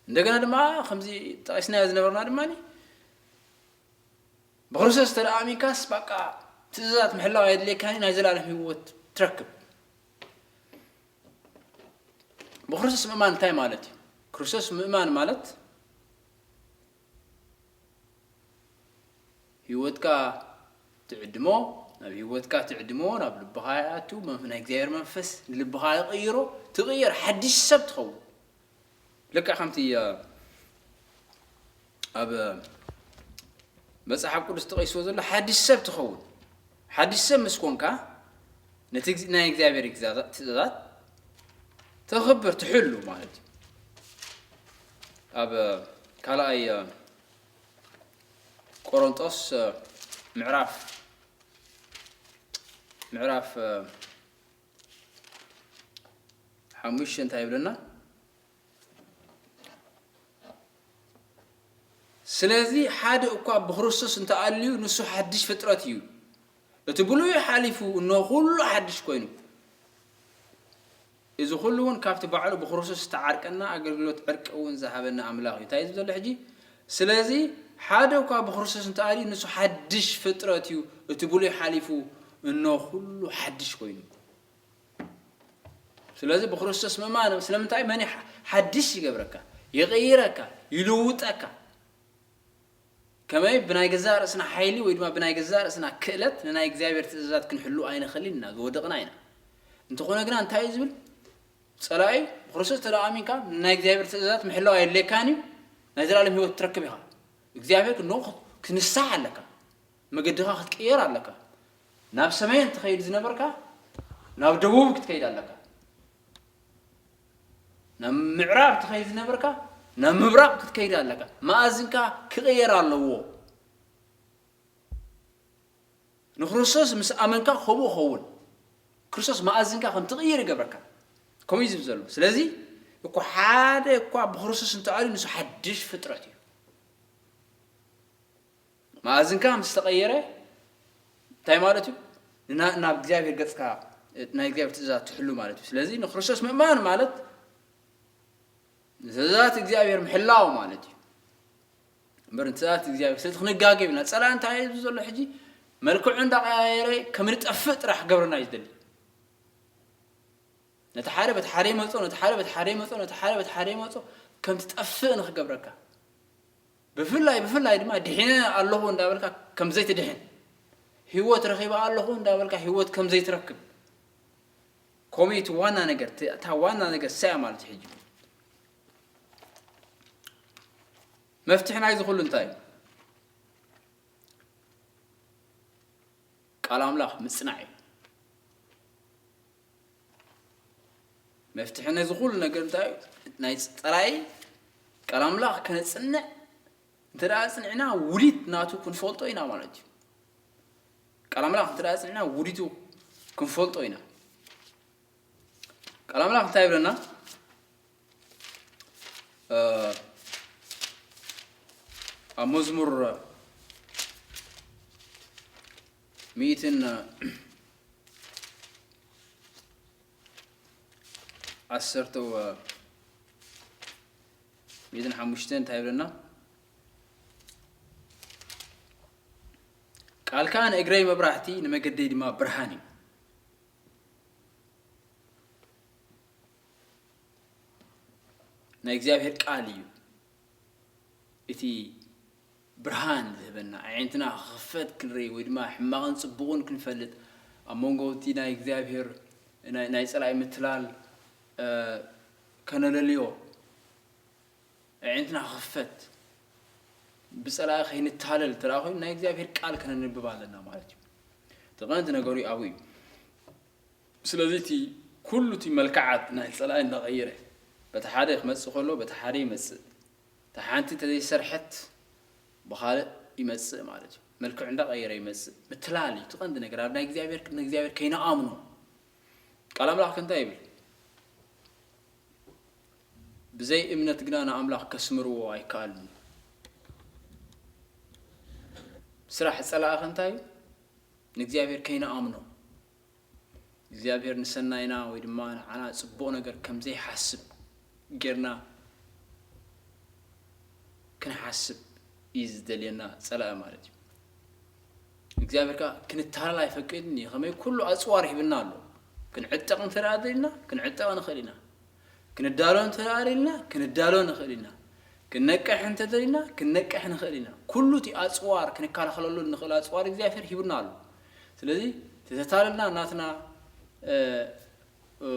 እንደገና ድማ ከምዚ ጠቒስናዮ ዝነበርና ድማ ብክርስቶስ እንተ ደኣ ኣሚንካስ በቃ ትእዛዛት ምሕላው ኣየድልየካን እዩ፣ ናይ ዘላለም ህይወት ትረክብ። ብክርስቶስ ምእማን እንታይ ማለት እዩ? ክርስቶስ ምእማን ማለት ህይወትካ ትዕድሞ፣ ናብ ህይወትካ ትዕድሞ፣ ናብ ልብኻ ይኣቱ፣ መንፍ-፣ ናይ እግዚኣብሔር መንፈስ ንልብኻ ይቕይሮ፣ ትቕየር፣ ሓድሽ ሰብ ትኸውን። ልክዕ ከምቲ፣ እ፣ ኣብ መጽሓፍ ቅዱስ ተጠቒስዎ ዘሎ ሓድሽ ሰብ ትኸውን። ሓድሽ ሰብ ምስ ኮንካ ነቲ ግዝ-፣ ናይ እግዚኣብሔር ግዛዛ-፣ ትእዛዛት ተኽብር፣ ትሕሉ ማለት እዩ። ኣብ ካልኣይ፣ እ፣ ቆሮንጦስ፣ እ፣ ምዕራፍ፣ ምዕራፍ፣ እ፣ ሓሙሽተ እንታይ ይብለና? ስለዚ ሓደ እኳ ብክርስቶስ እንተኣልዩ ንሱ ሓድሽ ፍጥረት እዩ። እቲ ብሉይ ሓሊፉ እነሆ ኩሉ ሓድሽ ኮይኑ። እዚ ኩሉ እውን ካብቲ ባዕሉ ብክርስቶስ ዝተዓርቀና ኣገልግሎት ዕርቂ እውን ዝሃበና ኣምላኽ እዩ። እንታይ እዩ ዝብል ዘሎ ሕጂ? ስለዚ ሓደ እኳ ብክርስቶስ እንተኣልዩ ንሱ ሓድሽ ፍጥረት እዩ። እቲ ብሉይ ሓሊፉ እነሆ ኩሉ ሓድሽ ኮይኑ። ስለዚ ብክርስቶስ ምእማን ስለምንታይ መን ይሓ-፣ ሓድሽ ይገብረካ፣ ይቕይረካ፣ ይልውጠካ። ከመይ ብናይ ገዛእ ርእስና ሓይሊ ወይ ድማ ብናይ ገዛእ ርእስና ክእለት ንናይ እግዚኣብሔር ትእዛዛት ክንሕሉ ኣይንኽእልን ኢና፣ ዝወደቕና ኢና። እንተኾነ ግና እንታይ እዩ ዝብል? ጸላኢ ብክርስቶስ እንተ ደኣ ኣሚንካ ንናይ እግዚኣብሔር ትእዛዛት ምሕላው ኣየድልየካን እዩ፣ ናይ ዘላለም ህይወት ትረክብ ኢኻ። እግዚኣብሔር ክንደኹ ክትንሳሕ ኣለካ። መገድኻ ክትቅየር ኣለካ። ናብ ሰሜን ትኸይድ ዝነበርካ ናብ ደቡብ ክትከይድ ኣለካ። ናብ ምዕራብ ትኸይድ ዝነበርካ ናብ ምብራቕ ክትከይድ ኣለካ። መኣዝንካ ክቕየር ኣለዎ። ንክርስቶስ ምስ ኣመንካ ከምኡ ኸውን። ክርስቶስ መኣዝንካ ከም ትቕይር ይገብረካ። ከምኡ እዩ ዝብል ዘሎ። ስለዚ እኮ ሓደ እኳ ብክርስቶስ እንተኣልዩ ንሱ ሓድሽ ፍጥረት እዩ። መኣዝንካ ምስ ተቐየረ እንታይ ማለት እዩ? ንና-፣ ናብ እግዚኣብሔር ገጽካ፣ ናይ እግዚኣብሔር ትእዛዛት ትሕሉ ማለት እዩ። ስለዚ ንክርስቶስ ምእማን ማለት ንትእዛዛት እግዚኣብሔር ምሕላው ማለት እዩ። እምበር ንትእዛዛት እግዚኣብሔር፣ ስለዚ ክንጋገ የብልና። ጸላኢ እንታይ እዩ ዘሎ ሕጂ? መልክዑ እንዳቐያየረ ከም ንጠፍእ ጥራሕ ክገብረና እዩ ዝደሊ። ነቲ ሓደ በቲ ሓደ ይመጾ፣ ነቲ ሓደ በቲ ሓደ ይመጾ፣ ነቲ ሓደ በቲ ሓደ ይመጾ፣ ከም ትጠፍእ ንኽገብረካ። ብፍላይ፣ ብፍላይ ድማ ድሒነ ኣለኹ እንዳበልካ ከም ዘይትድሕን፣ ህይወት ረኺበ ኣለኹ እንዳበልካ ህይወት ከም ዘይትረክብ። ከምኡ እቲ ዋና ነገር፣ እቲ፣ እታ ዋና ነገር እሳ እያ ማለት እዩ። ሕጂ መፍትሒ ናይዚ ኩሉ እንታይ እዩ? ቃል ኣምላኽ ምጽናዕ እዩ። መፍትሒ ነዚ ኩሉ ነገር እንታይ እዩ? ናይ ጸላኢ ቃል ኣምላኽ ከነጽንዕ እንተ ደኣ ጽኒዕና ውዲት ናቱ ክንፈልጦ ኢና ማለት እዩ። ቃል ኣምላኽ እንተ ደኣ ጽኒዕና ውዲቱ ክንፈልጦ ኢና። ቃል ኣምላኽ እንታይ ይብለና? እ፣ ኣብ መዝሙር ሚእትን ዓሰርተ፣ ሚእትን ሓሙሽተን እንታይ ይብለና? ቃልካ ንእግረይ መብራህቲ፣ ንመገደይ ድማ ብርሃን እዩ። ናይ እግዚኣብሔር ቃል እዩ እቲ ብርሃን ዝህበና፣ ኣዒንትና ክኽፈት ክንርኢ ወይ ድማ ሕማቕን ጽቡቕን ክንፈልጥ፣ ኣብ መንጎ እቲ ናይ እግዚኣብሔር ናይ ናይ ጸላኢ ምትላል ከነለልዮ፣ ኣዒንትና ክኽፈት፣ ብጸላኢ ከይንታለል እንተ ደኣ ኮይኑ ናይ እግዚኣብሔር ቃል ከነንብብ ኣለና ማለት እዩ። እቲ ቀንዲ ነገሩ ኣብኡ እዩ። ስለዚ እቲ ኩሉ እቲ መልክዓት ናይ ጸላኢ እናቐየረ በቲ ሓደ ክመጽእ ከሎ በቲ ሓደ ይመጽእ። እታ ሓንቲ እንተዘይሰርሐት ብኻልእ ይመጽእ ማለት እዩ። መልክዑ እንዳቐየረ ይመጽእ። ምትላል እዩ እቲ ቀንዲ ነገር። ኣብ ናይ እግዚኣብሔር ንእግዚኣብሔር ከይንኣምኖ። ቃል ኣምላኽ ከ እንታይ ይብል? ብዘይ እምነት ግና ንኣምላኽ ከስምርዎ ኣይከኣልን እዩ። ስራሕ ጸላኢ ከ እንታይ እዩ? ንእግዚኣብሔር ከይንኣምኖ። እግዚኣብሔር ንሰናይና ወይ ድማ ንዓና ጽቡቕ ነገር ከም ዘይሓስብ ጌርና ክንሓስብ እዩ ዝደልየና ጸላኢ ማለት እዩ። እግዚኣብሔር ከኣ ክንታለል ኣይፈቅድን እዩ። ከመይ ኩሉ ኣጽዋር ሂብና ኣሎ። ክንዕጠቕ እንተ ደኣ ደሊና ክንዕጠቕ ንኽእል ኢና። ክንዳሎ እንተ ደኣ ደሊና ክንዳሎ ንኽእል ኢና። ክንነቅሕ እንተ ደሊና ክንነቅሕ ንኽእል ኢና። ኩሉ እቲ ኣጽዋር ክንከላኸለሉ ንኽእል ኣጽዋር እግዚኣብሔር ሂብና ኣሎ። ስለዚ ተተታለልና ናትና እ፣ እ፣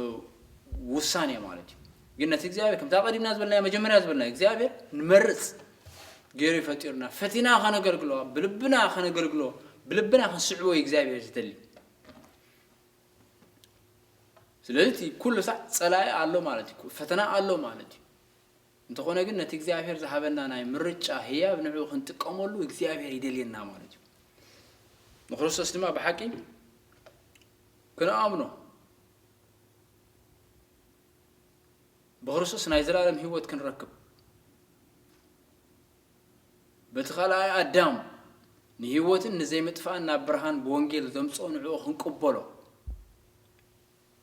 ውሳኔ ማለት እዩ። ግን ነቲ እግዚኣብሔር ከምታ ቀዲምና ዝበልና መጀመርያ ዝበልና እግዚኣብሔር ንመርጽ ገይሩ ይፈጢሩና ፈቲና ከነገልግሎ ብልብና ከነገልግሎ ብልብና ክንስዕቦ እዩ እግዚኣብሔር ዝደሊ። ስለዚ እቲ ኩሉ ሳዕ ጸላኢ ኣሎ ማለት እዩ፣ ፈተና ኣሎ ማለት እዩ። እንተኾነ ግን ነቲ እግዚኣብሔር ዝሃበና ናይ ምርጫ ህያብ ንዕኡ ክንጥቀመሉ እግዚኣብሔር ይደልየና ማለት እዩ። ንክርስቶስ ድማ ብሓቂ ክንኣምኖ ብክርስቶስ ናይ ዘላለም ህይወት ክንረክብ በቲ ካልኣይ ኣዳም ንህይወትን ንዘይምጥፋእን ናብ ብርሃን ብወንጌል ዘምጽኦ ንዕኡ ክንቅበሎ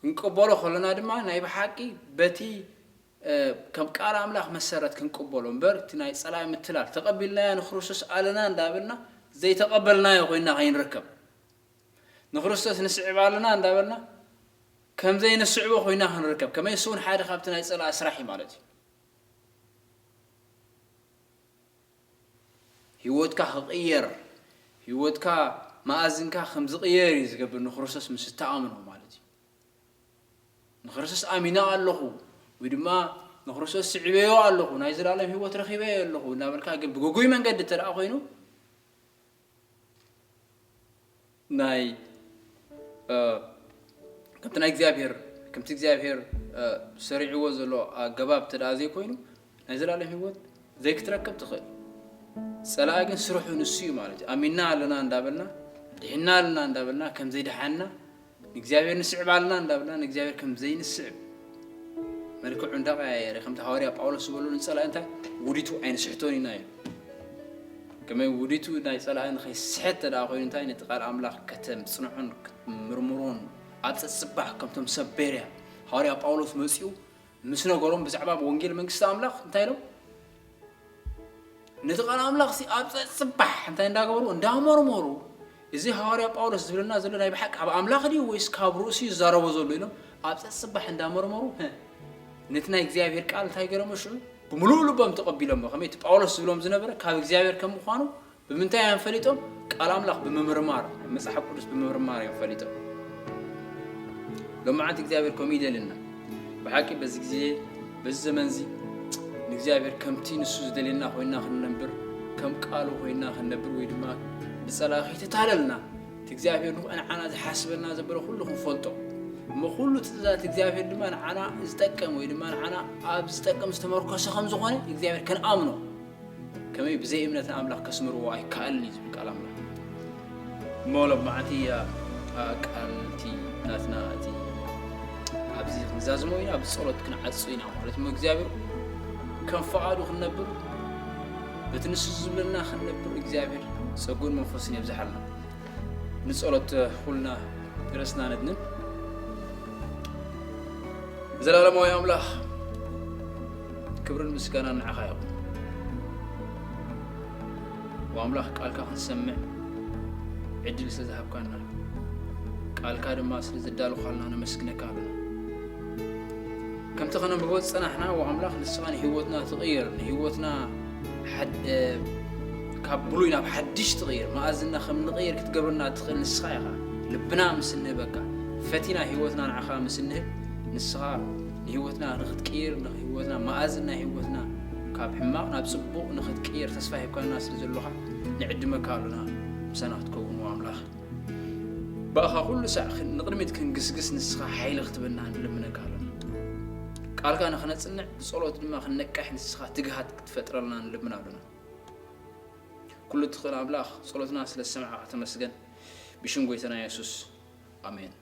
ክንቅበሎ ከለና ድማ ናይ ብሓቂ በቲ ከም ቃል ኣምላኽ መሰረት ክንቅበሎ እምበር እቲ ናይ ጸላኢ ምትላል ተቐቢልናዮ ንክርስቶስ ኣለና እንዳበልና ዘይተቐበልናዮ ኮይንና ከይንርከብ ንክርስቶስ ንስዕብ ኣለና እንዳበልና ከም ዘይንስዕቦ ኮይና ክንርከብ ከመይ እሱ እውን ሓደ ካብቲ ናይ ጸላኢ ስራሕ እዩ ማለት እዩ። ህይወትካ ክቕየር ህይወትካ መኣዝንካ ከም ዝቕየር እዩ ዝገብር ንክርስቶስ ምስ እተኣምኖ ማለት እዩ። ንክርስቶስ ኣሚነ ኣለኹ ወይ ድማ ንክርስቶስ ስዕበዮ ኣለኹ ናይ ዘላለም ህይወት ረኺበዮ ኣለኹ እናበልካ ግን ብግጉይ መንገዲ እተ ደኣ ኮይኑ ናይ ከምቲ ናይ እግዚኣብሔር ከምቲ እግዚኣብሔር ሰሪዕዎ ዘሎ ኣገባብ እተ ደኣ ዘይኮይኑ ናይ ዘላለም ህይወት ዘይክትረክብ ትኽእል። ጸላኢ ግን ስርሑ ንሱ እዩ ማለት እዩ። ኣሚንና ኣለና እንዳበልና ድሒና ኣለና እንዳበልና ከም ዘይድሓንና ንእግዚኣብሔር ንስዕብ ኣለና እንዳበልና ንእግዚኣብሔር ከም ዘይንስዕብ መልክዑ እንዳቀያየረ ከምቲ ሃዋርያ ጳውሎስ ዝበሎ ንጸላኢ እንታይ ውዲቱ ኣይንስሕቶን ኢና እዩ። ከመይ ውዲቱ ናይ ጸላኢ ንኸይስሕት ተደኣ ኮይኑ እንታይ ነቲ ቃል ኣምላኽ ከተምጽንዖን ክትምርምሮን ኣብ ጸጽባሕ ከምቶም ሰብ ቤርያ ሃዋርያ ጳውሎስ መጺኡ ምስ ነገሮም ብዛዕባ ወንጌል መንግስቲ ኣምላኽ እንታይ ኢሎም ነቲ ቃል ኣምላኽ ሲ ኣብ ጸጽባሕ እንታይ እንዳገበሩ እንዳመርመሩ እዚ ሃዋርያ ጳውሎስ ዝብለና ዘሎ ናይ ብሓቂ ካብ ኣምላኽ ድዩ ወይስ ካብ ርእሱ እዩ ዝዛረቦ ዘሎ ኢሎም ኣብ ጸጽባሕ እንዳመርመሩ ነቲ ናይ እግዚኣብሔር ቃል እንታይ ገረሞ ሽዑ ብምሉእ ልቦም ተቐቢሎሞ ከመይ እቲ ጳውሎስ ዝብሎም ዝነበረ ካብ እግዚኣብሔር ከም ምዃኑ ብምንታይ እዮም ፈሊጦም? ቃል ኣምላኽ ብምምርማር፣ መጽሓፍ ቅዱስ ብምምርማር እዮም ፈሊጦም። ሎማዓንቲ እግዚኣብሔር ከምኡ ይደልና። ብሓቂ በዚ ግዜ በዚ ዘመንዚ ንእግዚኣብሔር ከምቲ ንሱ ዝደልየና ኮይና ክንነብር ከም ቃሉ ኮይና ክንነብር ወይ ድማ ብጸላኢ ከይተታለልና እቲ እግዚኣብሔር ንዓና ዝሓስበና ዘበለ ኩሉ ክንፈልጦ እሞ ኩሉ ትእዛዛት እግዚኣብሔር ድማ ንዓና ዝጠቅም ወይ ድማ ንዓና ኣብ ዝጠቅም ዝተመርኮሰ ከም ዝኾነ እግዚኣብሔር ክንኣምኖ ከመይ ብዘይ እምነት ንኣምላኽ ከስምርዎ ኣይከኣልን እዩ ዝብል ቃል ኣምላኽ እሞ ሎማዓንቲ ቃልቲ ናትና እቲ ኣብዚ ክንዛዝሞ ኢና ብጸሎት ክንዓጹ ኢና ማለት እሞ እግዚኣብሔር ከም ፈቓዱ ክንነብር በቲ ንሱ ዝብለና ክንነብር እግዚኣብሔር ጸጉን መንፈስን የብዝሓልና ንጸሎት ኩልና ርእስና ነድንን ዘላለማዊ ኣምላኽ ክብርን ምስጋናን ንዓኻ ይኹን ኣምላኽ ቃልካ ክንሰምዕ ዕድል ስለ ዝሃብካና ቃልካ ድማ ስለ ዘዳልኻልና ነመስግነካ ኣለና ከምቲ ከነንብቦ ዝጸናሕና ኣምላኽ ንስኻ ንህይወትና ትቕይር ንህይወትና ካብ ብሉይ ናብ ሓድሽ ትቕይር፣ መኣዝና ከም ንቕይር ክትገብረና ትኽእል ንስኻ ኢኻ። ልብና ምስ እንህበካ፣ ፈቲና ህይወትና ንዓኻ ምስ እንህብ፣ ንስኻ ንህይወትና ንኽትቅይር፣ ንህይወትና፣ መኣዝን ናይ ህይወትና ካብ ሕማቕ ናብ ጽቡቕ ንኽትቅይር ተስፋ ሂብካና ስለ ዘሎኻ፣ ንዕድመካ ኣሎና። ምሳና ክትከውን ኣምላኽ። ብኣኻ ኩሉ ሳዕ ክን-፣ ንቕድሚት ክንግስግስ ንስኻ ሓይሊ ክትበና ንልምነካ ኣሎና። ቃልካ ንኽነጽንዕ፣ ብጸሎት ድማ ክንነቅሕ ንስኻ ትግሃት ክትፈጥረልና ንልምን ኣሎና። ኩሉ ትኽእል ኣምላኽ፣ ጸሎትና ስለ ዝሰማዕካ ተመስገን። ብሽም ጎይታና የሱስ፣ ኣሜን።